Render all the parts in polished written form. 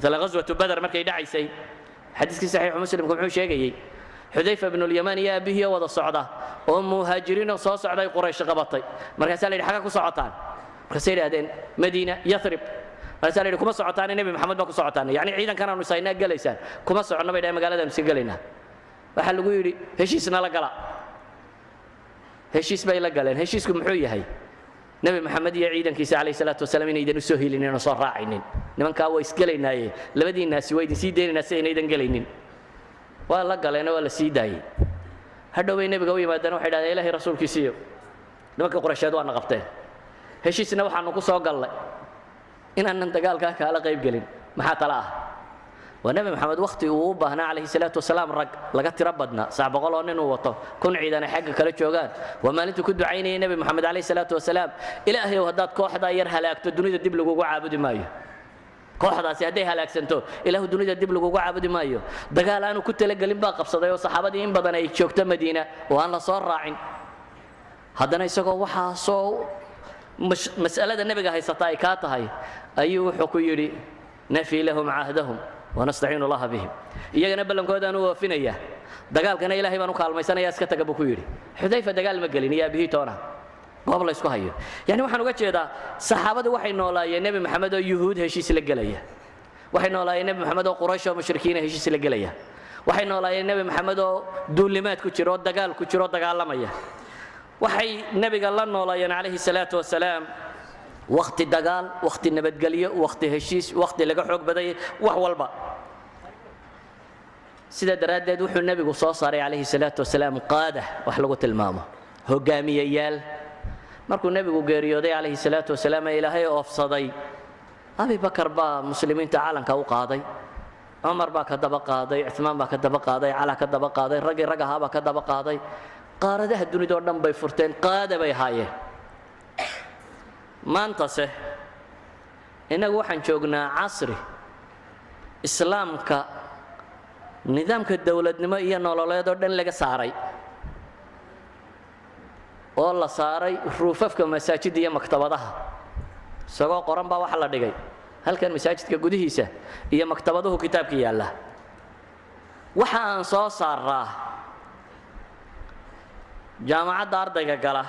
Maalan Ghaswatu Badar markay dhacaysay, xadiiskii Saxiixu Muslimku muxuu sheegayey? Xudayfa bnulyamaan iyo aabbihii oo wada socda oo muhaajiriinoo soo socday Quraysh qabatay. Markaasaa la yidhi, "Xagga ku socotaan?" Markaasay yidhahdeen, "Madiina, Yathrib." Markaasaa la yidhi, "Kuma socotaane, Nebi Maxamed baa ku socotaan, yacni ciidankan aanu isaynaa gelaysaan." "Kuma soconno," bay dhahen, "magaaladaanu iska gelaynaa." Waxaa lagu yidhi, "Heshiisna la gala." Heshiis bay la galeen. Heshiisku muxuu yahay? Nebi Maxamed iyo ciidankiisa calayhi salaatu wasalaam inaydan u soo helinin oo soo raacaynin. Nimankaa waa isgelaynaaye, labadiinnaasi waa idin sii deynaynaa si aynaydan gelaynin. Waa la galeeno, waa la sii daayey. Hadhow bay nebiga u yimaadeen, waxay dhahdeen, "Ilaahay rasuulkiisiiyo, nimanka Quraysheed waana qabteen, heshiisna waxaanu ku soo gallay inaanan dagaalkaa kaala qayb gelin. Maxaa tala ah?" Waa Nebi Maxamed wakhti uu u baahnaa calayhi salaatu wasalaam rag laga tiro badnaa, 900 oo nin uu wato, 1000 ciidan ay xagga kala joogaan. Waa maalintuu ku ducaynayay Nebi Maxamed calayhi salaatu wasalaam, "Ilaahayow, haddaad kooxdaa yar halaagto, dunida dib lagugu caabudi maayo. Kooxdaasi hadday halaagsanto, Ilaahu, dunida dib lagugu caabudi maayo." Dagaal aanu ku talagelin baa qabsaday oo saxaabadii in badan ay joogto Madiina oo aan la soo raacin. Haddana isagoo waxaasoo mas'alada nebiga haysata ay kaa tahay ayuu wuxuu ku yidhi, "Nafii lahum cahdahum wanastaciinu Allaha bihim." Iyagana ballankoodaan u oofinaya, dagaalkana Ilaahay baan u kaalmaysanaya, iska taga buu ku yidhi. Xudayfa dagaal ma gelin iyo aabihii toona. Goob la ysku hayo. Yani waxaan uga jeedaa, saxaabadu waxay noolaayeen Nebi Maxamed oo Yuhuud heshiis la gelaya, waxay noolaayeen Nebi Maxamed oo Quraysh oo mushrikiina heshiis la gelaya, waxay noolaayeen Nebi Maxamed oo duulimaad ku jiro oo dagaal ku jiro oo dagaalamaya. Waxay nebiga la noolaayeen calayhi salaatu wasalaam wakhti dagaal, wakhti nabadgelyo, wakhti heshiis, wakhti laga xoog badayay, wax walba. Sidaa daraaddeed wuxuu nebigu soo saaray calayhi salaatu wasalaam qaada wax lagu tilmaamo hogaamiyayaal. Markuu nebigu geeriyooday calayhi salaatu wasalaam ee Ilaahay oofsaday, Abi Bakar baa muslimiinta calanka u qaaday, Cumar baa ka daba qaaday, Cumaan baa ka daba qaaday, Cala ka daba qaaday, raggii rag ahaa baa ka daba qaaday. Qaaradaha dunida oo dhan bay furteen, qaada bay ahaayeen. Maantase innagu waxaan joognaa casri Islaamka nidaamka dowladnimo iyo nololeed oo dhan laga saaray oo la saaray ruufafka masaajidda iyo maktabadaha. Isagoo qoran baa waxa la dhigay halkan masaajidka gudihiisa iyo maktabaduhu kitaabka yaalla. Waxa aan soo saaraa jaamacadda ardayga gala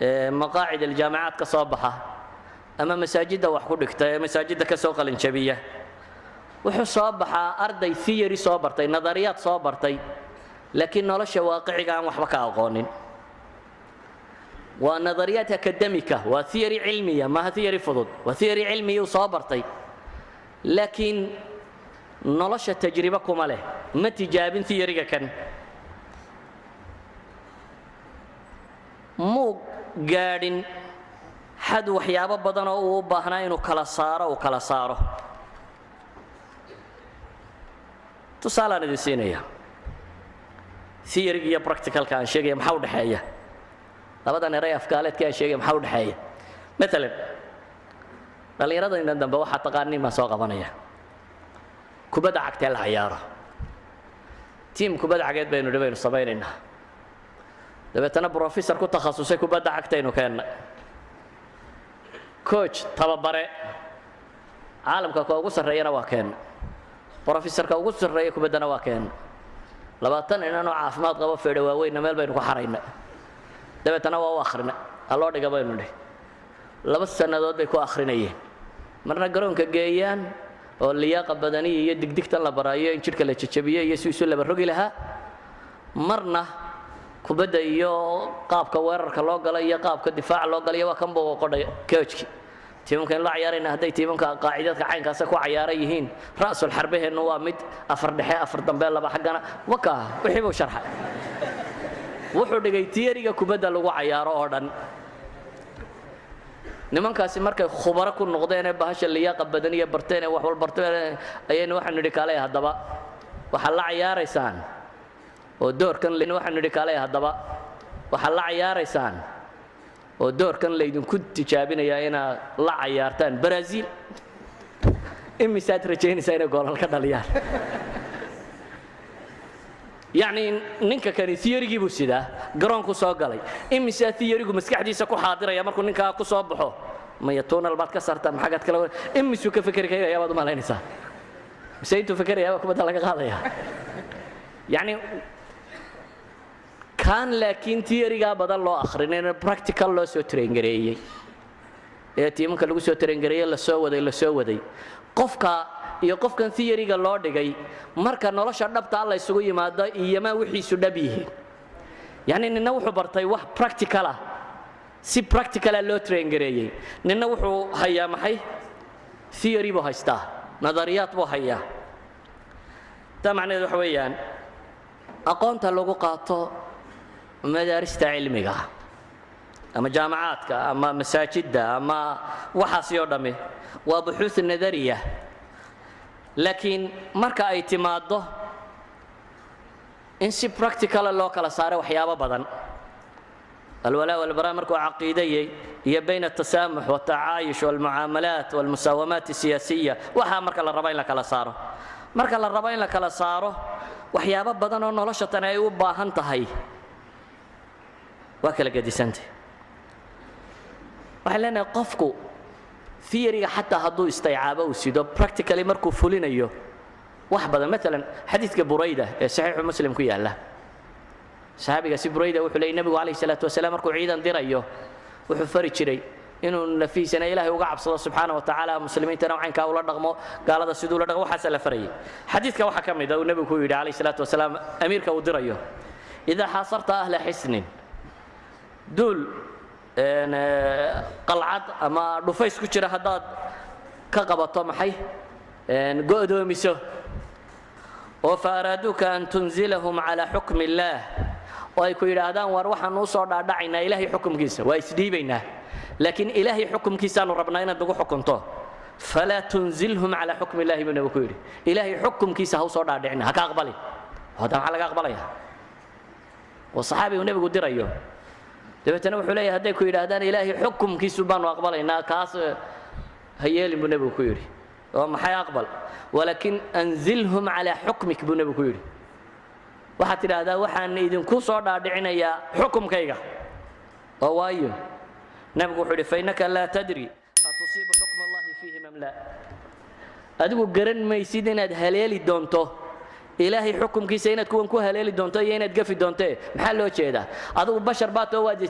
ee maqaacid aljaamicaad ka soo baxa ama masaajidda wax ku dhigta ee masaajidda ka soo qalinjabiya, wuxuu soo baxaa arday theory soo bartay, nadariyaad soo bartay, laakiin nolosha waaqiciga aan waxba ka aqoonin. Waa nadariyaad akademika, waa theory cilmiya, maaha theory fudud, waa theory cilmiya uu soo bartay, laakiin nolosha tajribo kuma leh, ma tijaabin theoryga kan, muu gaadhin xad waxyaabo badan oo uu u baahnaa inuu kala saaro, uu kala saaro. Tusaalaan idin siinaya. Theoryga iyo practicalka aan sheegaya maxaa u dhexeeya? Labadan eray afgaaleedka aan sheegaya maxaa u dhexeeya? Maalan dhallinyarada intan dambe waxaa taqaanin baan soo qabanaya. Kubadda cagtee la cayaaro, team kubadda cageed baynu nidhi baynu samaynaynaa. Dabeetana professor ku takhasusay kubadda cagtaynu keennay, coach, tababare caalamka ka ugu sarreeyana waa keennay, professorka ugu sarreeya kubaddana waa keennay. 20 inanoo caafimaad qabo, feedha waaweynna meel baynu ku xaraynay. Dabeetana waa u akhrinay, haloo dhiga baynu nidhi. 2 sannadood bay ku akhrinayeen, marna garoonka geeyaan oo liyaaqa badaniya iyo digdigtan la baraayo in jidhka la jajabiyo iyo si isu laba rogi lahaa, marna kubadda iyo qaabka weerarka loo galo iyo qaabka difaaca loo galayo. Waa kan buu qodhay coachki. Tiimamka in la cayaarayna hadday tiimamka qaacidadka caynkaasa ku cayaaran yihiin, ra'sul xarbaheennu waa mid afar dhexe, afar dambe, laba xaggana waka. Wixii buu sharxay, wuxuu dhigay theoryga kubadda lagu cayaaro oo dhan. Nimankaasi markay khubaro ku noqdeen ee bahasha liyaaqa badaniya barteen ee wax wal barteen, ayaynu waxaanu nidhi, "Kaalay haddaba, waxaad la cayaaraysaan oo doorkan." Waxaanu nidhi, "Kaalay haddaba, waxaad la cayaaraysaan oo doorkan laydinku tijaabinayaa inaad la cayaartaan Brazil. Imisaad rajaynaysaa inay goolal ka dhaliyaan?" Yacni ninka kani theorygii buu sidaa garoonku soo galay. Imisaa theorygu maskaxdiisa ku xaadiraya markuu ninkaa ku soo baxo? Maya, tunnel baad ka saartaa, maxagaad kala imisuu ka fekeri karaya baad u malaynaysaa? Mise intuu fekerayaa baa kubadda laga qaadaya? Yacni kaan laakiin theory-gaa badan loo akhrinin, practical loo soo train gareeyey, ee tiimanka lagu soo train gareeyey, lasoo waday, lasoo waday, qofka iyo qofkan theory-ga loo dhigay, marka nolosha dhabta la isugu yimaado, iyomaa wixiisu dhab yihiin? Yacni nina wuxuu bartay wax practical ah, si practical ah loo train gareeyey. Nina wuxuu hayaa maxay? Theory buu haystaa, nadariyaad buu hayaa. Taa macnaheedu waxa weeyaan, aqoonta lagu qaato madaarista cilmiga ama jaamacaadka ama masaajidda ama waxaasi oo dhammi waa buxuuth nadariya, laakiin marka ay timaaddo in si practical ah loo kala saaro waxyaabo badan, alwalaa walbaraa markuu caqiidayey iyo bayna altasaamux waltacaayush walmucaamalaat walmusaawamaat asiyaasiya, waxaa marka la rabo in la kala saaro, marka la rabo in la kala saaro waxyaabo badan oo nolosha tani ay u baahan tahay, waa kala gedisantay. Waxaan leenahay, qofku theory-ga xataa hadduu istaycaabo uu sido, practically markuu fulinayo wax badan. Maalan xadiidka Burayda ee Saxiixu Muslim ku yaalla, saxaabigaasi Burayda wuxuu leeyay, nebigu calayhi salaatu wasalaam markuu ciidan dirayo wuxuu fari jiray inuu nafiisana Ilaahay uga cabsado subxaana wa tacaala, muslimiintana caynkaa ula dhaqmo, gaalada siduu ula dhaqmo, waxaasa la farayay. Xadiidka waxaa ka mid a uu nebigu ku yidhi calayhi salaatu wasalaam amiirka uu dirayo: idaa xaasarta ahla xisnin, duul qalcad ama dhufays ku jira haddaad ka qabato, maxay, go'doomiso, oo fa araaduuka an tunzilahum calaa xukmi illaah, oo ay ku yidhaahdaan: "War, waxaan uu soo dhaadhacaynaa Ilaahay xukumkiisa, waa isdhiibaynaa, laakiin Ilaahay xukumkiisaanu rabnaa inaad nagu xukunto," falaa tunzilhum calaa xukmi illahi, buu nabigu ku yidhi. Ilaahay xukumkiisa ha u soo dhaadhicina, ha ka aqbalin. Hadda maxaa laga aqbalaya? Waa saxaabi uu nebigu dirayo. Dabeetana wuxuu leeyahay, hadday ku yidhaahdaan "Ilaahay xukumkiisu baanu aqbalaynaa," kaas ha yeelin, buu nebigu ku yidhi. Oo maxay aqbal? Walaakin anzilhum calaa xukmik, buu nebigu ku yidhi. Waxaad tidhaahdaa: "Waxaan idinku soo dhaadhicinayaa xukumkayga." Oo waayo, nebigu wuxuu yidhi: fainaka laa tadri atusiibu xukma allahi fiihim am laa. Adigu garan maysid inaad haleeli doonto Ilaahay xukumkiisa, inaad kuwan ku haleeli doonto iyo inaad gafi doontee. Maxaa loo jeedaa? Adigu bashar baa too waad